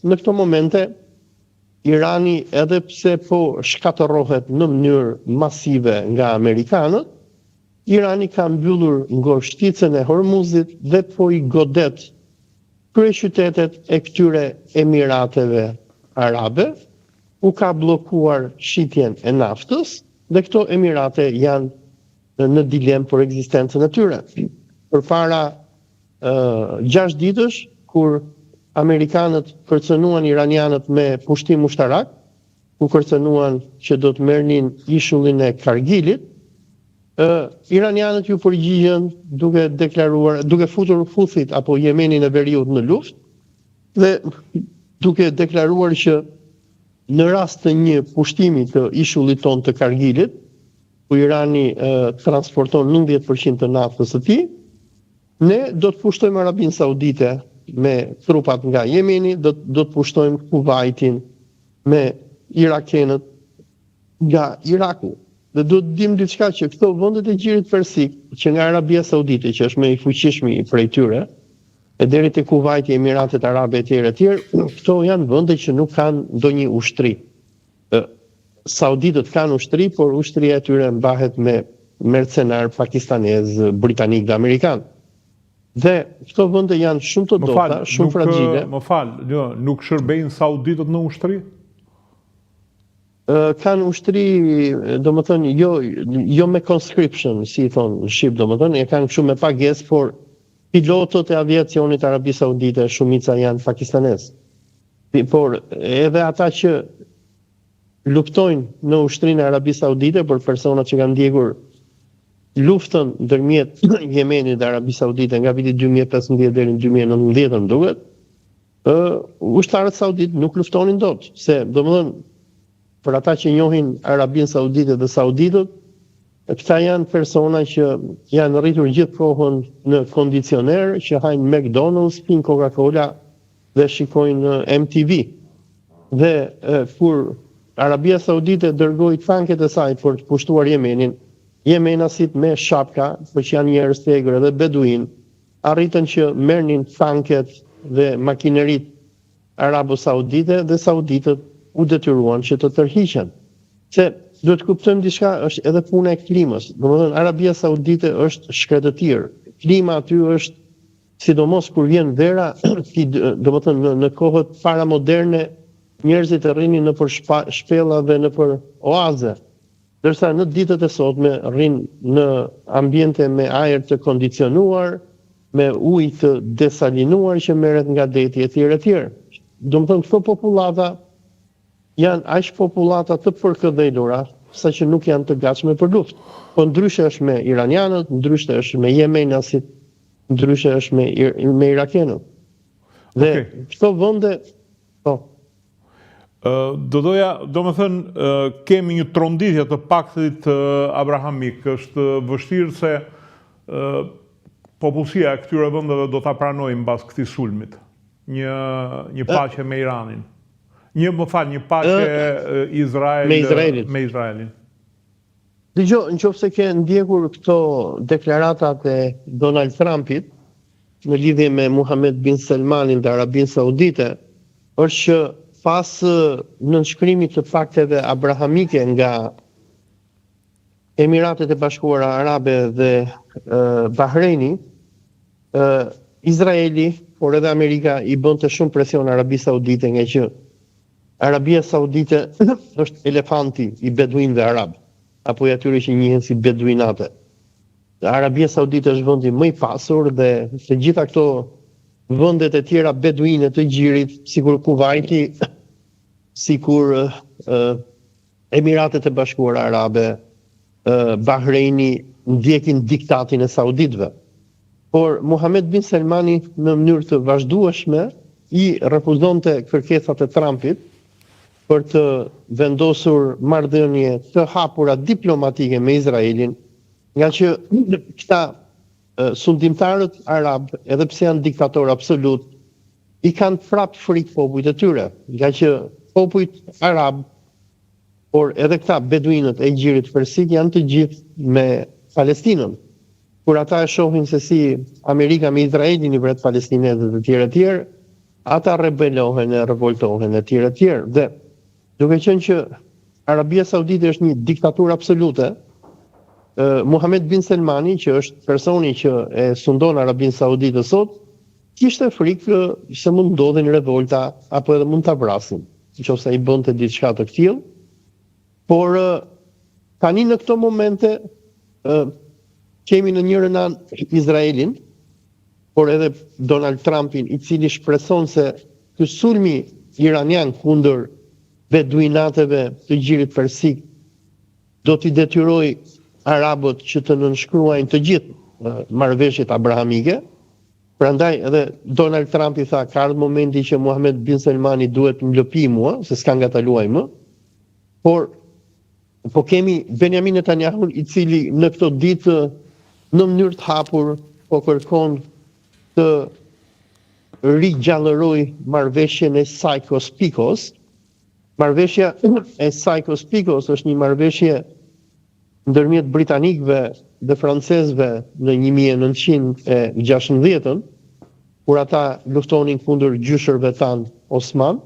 Në këto momente Irani edhe pse po shkatërrohet në mënyrë masive nga amerikanët, Irani ka mbyllur ngorshticën e Hormuzit dhe po i godet kryeqytetet e këtyre emirateve arabe, u ka bllokuar shitjen e naftës dhe këto emirate janë në dilemë për ekzistencën e tyre. Përpara 6 ditësh, kur amerikanët kërcënuan iranianët me pushtim ushtarak, ku kërcënuan që do të merrnin ishullin e Kargilit, iranianët iu përgjigjën duke deklaruar, duke futur Huthit apo Jemenin e Veriut në luftë dhe duke deklaruar që në rast të një pushtimi të ishullit tonë të Kargilit, ku Irani transporton 90% të naftës së tij, ne do të pushtojmë Arabinë Saudite me trupat nga Jemeni, do do të pushtojmë Kuwaitin me irakenët nga Iraku. Dhe duhet të dimë diçka që këto vendet e gjirit persik, që nga Arabia Saudite, që është më i fuqishmi prej tyre, e deri te Kuwaiti, Emiratet Arabe etj etj, këto janë vende që nuk kanë ndonjë ushtri. Sauditët kanë ushtri, por ushtria e tyre mbahet me mercenar pakistanez, britanik dhe amerikan. Dhe këto vende janë shumë të dobëta, shumë fragile. Më fal, jo, nuk shërbejnë sauditët në ushtri? Kanë ushtri, domethënë, jo, jo me conscription, si i thonë në shqip, domethënë, e kanë kështu me pagesë, por pilotët e aviacionit Arabisë Saudite, shumica janë pakistanez. Por edhe ata që luftojnë në ushtrinë e Arabisë Saudite për personat që kanë ndjekur luftën ndërmjet Jemenit dhe Arabisë Saudite nga viti 2015 deri në 2019, më duket, ë ushtarët saudit nuk luftonin dot, se domethënë për ata që njohin Arabinë Saudite dhe sauditët, këta janë persona që janë rritur gjithë kohën në kondicioner, që hajnë McDonald's, pinë Coca-Cola dhe shikojnë MTV. Dhe e, kur Arabia Saudite dërgoi tanket e saj për të pushtuar Jemenin, jemenasit me shapka, po që janë njerëz të egër edhe beduin, arritën që merrnin tanket dhe makinerit Arabo Saudite dhe sauditët u detyruan që të tërhiqen. Se duhet të kuptojmë diçka, është edhe puna e klimës. Domethënë Arabia Saudite është shkretëtirë. Klima aty është sidomos kur vjen vera, ti domethënë në, në kohët paramoderne njerëzit rrinin nëpër shpa, shpella dhe nëpër oaze. Ndërsa në ditët e sotme rrin në ambiente me ajër të kondicionuar, me ujë të desalinuar që merret nga deti etj etj. Domethënë këto popullata janë aq popullata të përkëdhelura saqë nuk janë të gatshme për luftë. Po ndryshe është me iranianët, ndryshe është me jemenasit, ndryshe është me me irakenët. Dhe okay. këto vende po Do doja, domethënë, kemi një tronditje të paktit abrahamik, është vështirë se popullsia e këtyre vendeve do ta pranojë mbas këtij sulmit. Një një paqe me Iranin. Një, më fal, një paqe Izrael me Izraelin. Me Izraelin. Dëgjo, në qoftë se ke ndjekur këto deklaratat e Donald Trumpit në lidhje me Muhammed bin Salmanin dhe Arabinë Saudite, është që pas nënshkrimit të pakteve abrahamike nga Emiratet e Bashkuara Arabe dhe Bahreini, Izraeli, por edhe Amerika i bënte shumë presion Arabisë Saudite nga që Arabia Saudite është elefanti i beduinëve arabë, apo i atyre që njihen si beduinate. Arabia Saudite është vendi më i pasur dhe të gjitha këto vendet e tjera beduine të gjirit, sikur Kuwaiti, sikur Emiratet e Bashkuara Arabe, Bahreini ndjekin diktatin e sauditëve. Por Muhammed bin Salmani në mënyrë të vazhdueshme i refuzonte kërkesat e Trumpit për të vendosur marrëdhënie të hapura diplomatike me Izraelin, nga që këta sundimtarët arab, edhe pse janë diktatorë absolut, i kanë prapë frikë popujt e tyre, nga që popujt arab, por edhe këta beduinët e gjirit persik janë të gjithë me Palestinën. Kur ata e shohin se si Amerika me Izraelin i vret palestinezët e tjerë e tjerë, Ata rebelohen e revoltohen e tjerë e tjerë. Dhe duke qenë që Arabia Saudite është një diktaturë absolute, Muhammed bin Selmani, që është personi që e sundon Arabinë Saudite sot, kishte frikë se mund të ndodhin revolta apo edhe mund ta vrasin, nëse ai bënte diçka të këtillë. Por tani në këto momente kemi në njërën anë Izraelin, por edhe Donald Trumpin, i cili shpreson se ky sulmi iranian kundër beduinateve të Gjirit Persik do t'i detyrojë arabët që të nënshkruajnë të gjithë marrëveshjet abrahamike. Prandaj edhe Donald Trumpi tha ka ardhur momenti që Muhammed bin Salmani duhet të më lëpijë mua, se s'ka nga ta luajë më. Por po kemi Benjamin Netanyahun i cili në këto ditë në mënyrë të hapur po kërkon të rigjallërojë marrëveshjen e Sykes-Picot. Marrëveshja e Sykes-Picot është një marrëveshje ndërmjet britanikëve dhe francezëve në 1916-ën, kur ata luftonin kundër gjyshërve tanë osman.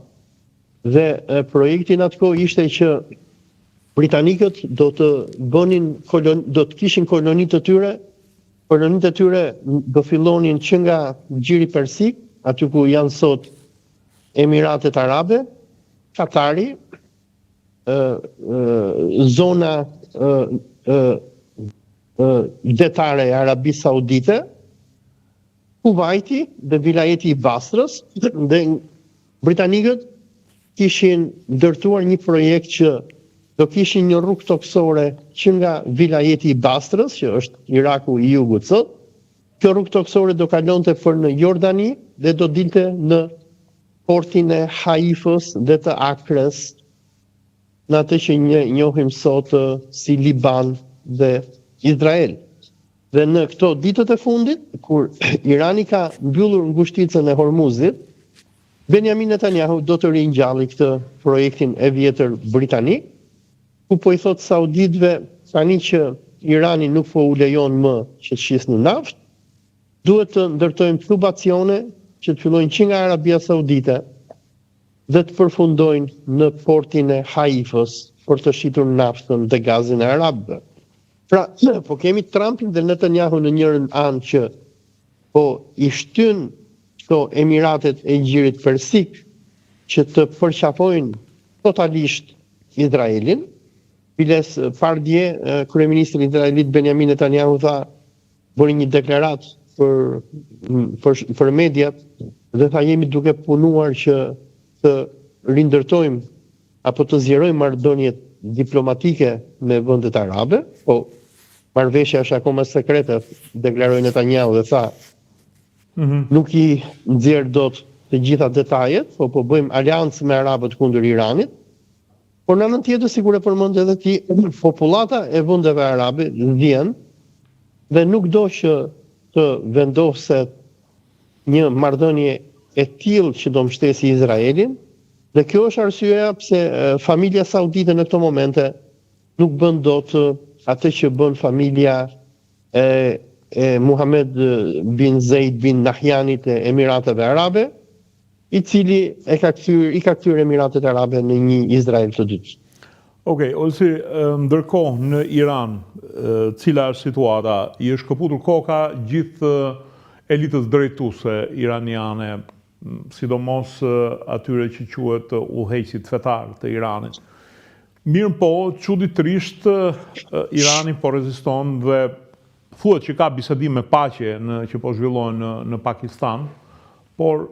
Dhe projekti në atë kohë ishte që britanikët do të bënin kolon, do të kishin koloni të tyre, kolonitë e tyre do fillonin që nga Gjiri Persik, aty ku janë sot Emiratet Arabe, Katari, ë ë zona ë ë detare e Arabisë Saudite, Kuvajti dhe vilajeti i Basrës dhe britanikët kishin ndërtuar një projekt që do kishin një rrugë tokësore që nga vilajeti i Basrës, që është Iraku i jugut sot. Kjo rrugë tokësore do kalonte për në Jordani dhe do dilte në portin e Haifës dhe të Akrës, në atë që ne njohim sot si Liban dhe Izrael. Dhe në këto ditët e fundit, kur Irani ka mbyllur ngushticën e Hormuzit, Benjamin Netanyahu do të ringjalli këtë projektin e vjetër britanik, ku po i thotë sauditëve tani që Irani nuk po u lejon më që të shisni naftë, duhet të ndërtojmë tubacione që të fillojnë që nga Arabia Saudite dhe të përfundojnë në portin e Haifës për të shitur naftën dhe gazin e arabëve. Pra, po kemi Trumpin dhe Netanyahu në njërën anë që po i shtyn këto Emiratet e Gjirit Persik që të përqafojnë totalisht Izraelin. Biles pardje kryeministri izraelit Benjamin Netanyahu tha bëri një deklaratë për për për mediat dhe tha jemi duke punuar që të rindërtojmë apo të zgjerojmë marrëdhëniet diplomatike me vendet arabe, po marrëveshja është akoma sekrete, deklaroi Netanyahu dhe tha mm -hmm. nuk i nxjerr dot të gjitha detajet, po po bëjmë aleancë me arabët kundër Iranit. Por në anën tjetër, sikur e përmende edhe ti, popullata e vendeve arabe vjen dhe nuk do që të vendoset një marrëdhënie e tillë që do mbështesi Izraelin, dhe kjo është arsyeja pse familja saudite në këto momente nuk bën dot atë që bën familja e e Muhammed bin Zeid bin Nahjanit e Emirateve Arabe, i cili e ka kthyer i ka kthyer Emiratet Arabe në një Izrael të dytë. Okej, Olsi, ndërkohë në Iran, cila është situata? I është këputur koka gjithë elitës drejtuese iraniane, sidomos atyre që quhet udhëheqësit fetarë të Iranit. Mirëpo, çuditërisht, Irani po reziston dhe thuhet që ka bisedime paqe në që po zhvillohen në në Pakistan, por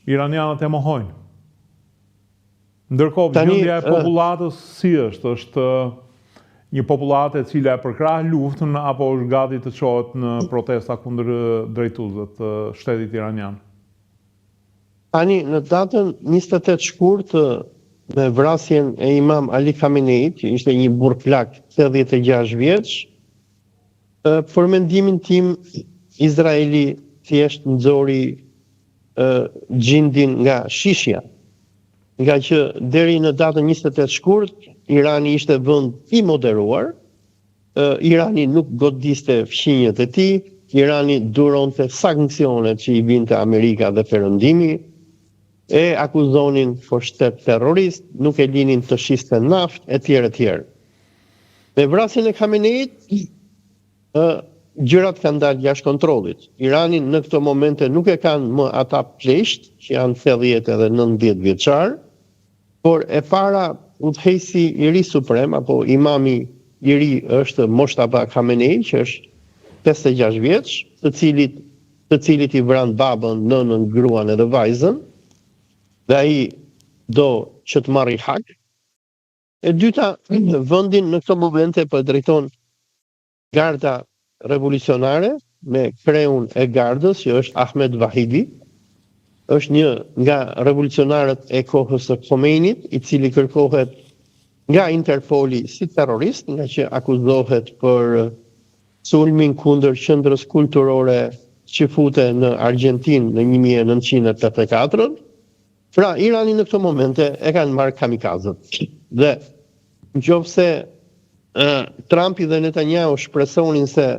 iranianët e mohojnë. Ndërkohë, gjendja e popullatës si është? Është një popullatë e cila e përkrah luftën apo është gati të çohet në protesta kundër drejtuesve të shtetit iranian? Tani, në datën 28 shkurt, me vrasjen e Imam Ali Khameneit, që ishte një burrë plak 86 vjeç, për mendimin tim, Izraeli thjesht nxori xhindin nga shishja, ngaqë deri në datën 28 shkurt, Irani ishte vend i moderuar, Irani nuk godiste fqinjët e tij, Irani duronte sanksionet që i vinte Amerika dhe Perëndimi. E akuzonin për shtet terrorist, nuk e linin të shiste naftë etj etj. Me vrasjen e Khameneit, ë gjërat kanë dalë jashtë kontrollit. Iranin në këto momente nuk e kanë më ata pleqtë që janë 80 edhe 90 vjeçar, por e para udhëheqësi i ri suprem apo imami i ri është Mojtaba Khamenei që është 56 vjeç, të cilit të cilit i vranë babën, nënën, gruan edhe vajzën dhe ai do që të marrë hak. E dyta, vendin në këto momente po e drejton Garda Revolucionare me kreun e gardës që është Ahmed Vahidi, është një nga revolucionarët e kohës së Khomeinit, i cili kërkohet nga Interpoli si terrorist, nga që akuzohet për sulmin kundër qendrës kulturore çifute në Argjentinë në 1984. Pra, Irani në këto momente e kanë marrë kamikazët. Dhe në qoftë se Trumpi dhe Netanyahu shpresonin se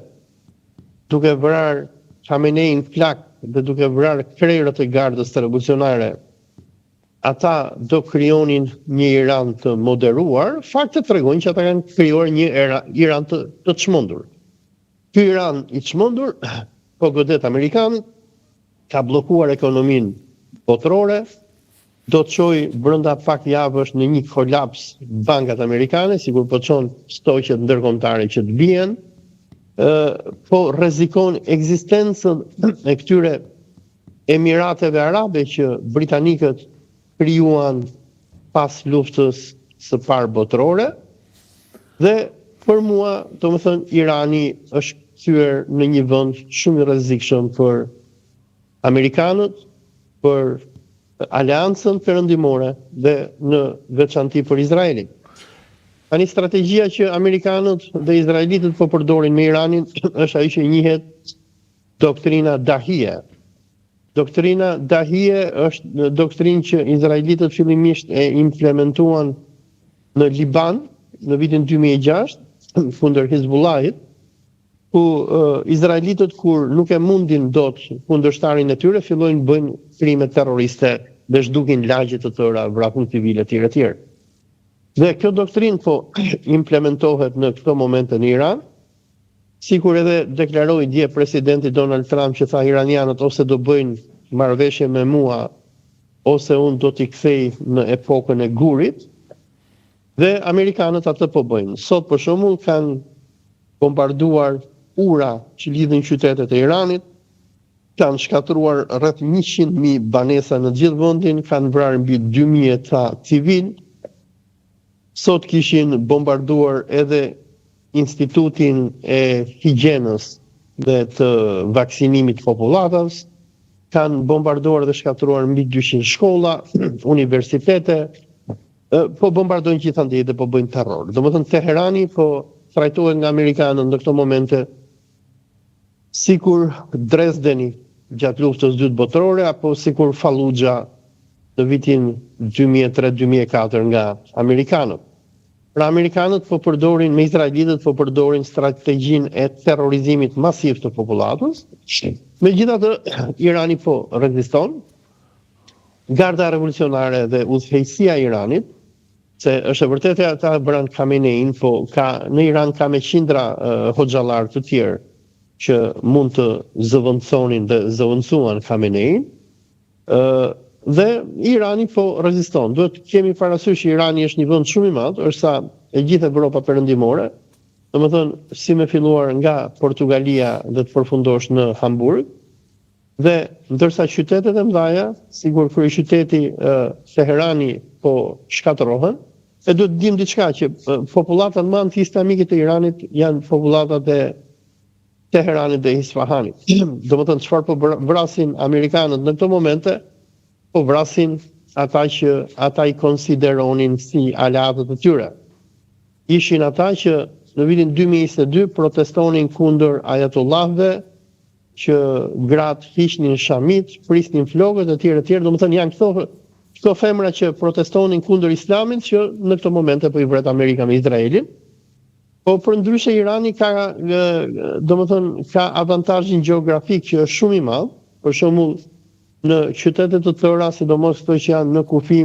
duke vrarë Khamenein plak dhe duke vrarë krerët e gardës revolucionare, ata do krijonin një Iran të moderuar, faktet tregojnë që ata kanë krijuar një Iran të, të çmendur. Ky Iran i çmendur po godet amerikanët, ka bllokuar ekonominë botërore, do të çojë brenda pak javësh në një kolaps bankat amerikane, sikur po çon stoqet ndërkombëtare që të bien, ë po rrezikon ekzistencën e këtyre Emirateve Arabe që britanikët krijuan pas luftës së parë botërore dhe për mua, domethënë Irani është kthyer në një vend shumë i rrezikshëm për amerikanët, për aleancën perëndimore dhe në veçanti për Izraelin. Tani strategjia që amerikanët dhe izraelitët po përdorin me Iranin është ajo që njihet doktrina Dahije. Doktrina Dahije është doktrinë që izraelitët fillimisht e implementuan në Liban në vitin 2006 kundër Hizbullahit, ku uh, izraelitët kur nuk e mundin dot kundërshtarin e tyre fillojnë bëjnë krime terroriste dhe zhdukin lagje të tëra, vrasin civilë etj etj. Dhe kjo doktrinë po implementohet në këto momente në Iran, Sikur edhe deklaroi dje presidenti Donald Trump që tha iranianët ose do bëjnë marrëveshje me mua ose unë do t'i kthej në epokën e gurit dhe amerikanët atë po bëjnë. Sot për shembull kanë bombarduar ura që lidhin qytetet e Iranit, kanë shkatërruar rreth 100.000 banesa në gjithë vendin, kanë vrarë mbi 2.000 e ca civilë. Sot kishin bombarduar edhe Institutin e Higjienës dhe të Vaksinimit të Popullatës, kanë bombarduar dhe shkatërruar mbi 200 shkolla, universitete, po bombardojnë gjithandej dhe po bëjnë terror. Domethënë Teherani po trajtohet nga amerikanët në këto momente sikur Dresdeni gjatë luftës dytë botërore apo sikur Fallujah në vitin 2003-2004 nga amerikanët. Pra amerikanët po përdorin me izraelitët po përdorin strategjinë e terrorizimit masiv të popullatës. Megjithatë, Irani po reziston. Garda revolucionare dhe udhëheqësia e Iranit, se është e vërtetë ata vranë Khamenein, po ka në Iran ka me qindra uh, hoxhallarë të tjerë që mund të zëvendësonin dhe zëvendësuan Khamenein. Ë dhe Irani po reziston. Duhet të kemi parasysh që Irani është një vend shumë i madh, është sa e gjithë Evropa Perëndimore. Domethënë, si me filluar nga Portugalia dhe të përfundosh në Hamburg. Dhe ndërsa qytetet e mëdha, sikur kryeqyteti Teherani po shkatërrohen, e duhet të dimë diçka që popullatat më anti-islamike të Iranit janë popullatat e Teheranit dhe Isfahanit. Domethënë çfarë po vrasin amerikanët në këto momente, po vrasin ata që ata i konsideronin si aleatët e tyre. Ishin ata që në vitin 2022 protestonin kundër ajatollahëve, që gratë hiqnin shamitë, prisnin flokët e tjerë e tjerë, domethënë janë këto këto femra që protestonin kundër islamit që në këto momente po i vret Amerika me Izraelin. Po përndryshe Irani ka, domethënë, ka avantazhin gjeografik që është shumë i madh, për shembull, Në qytete të tëra, sidomos këto që janë në kufi.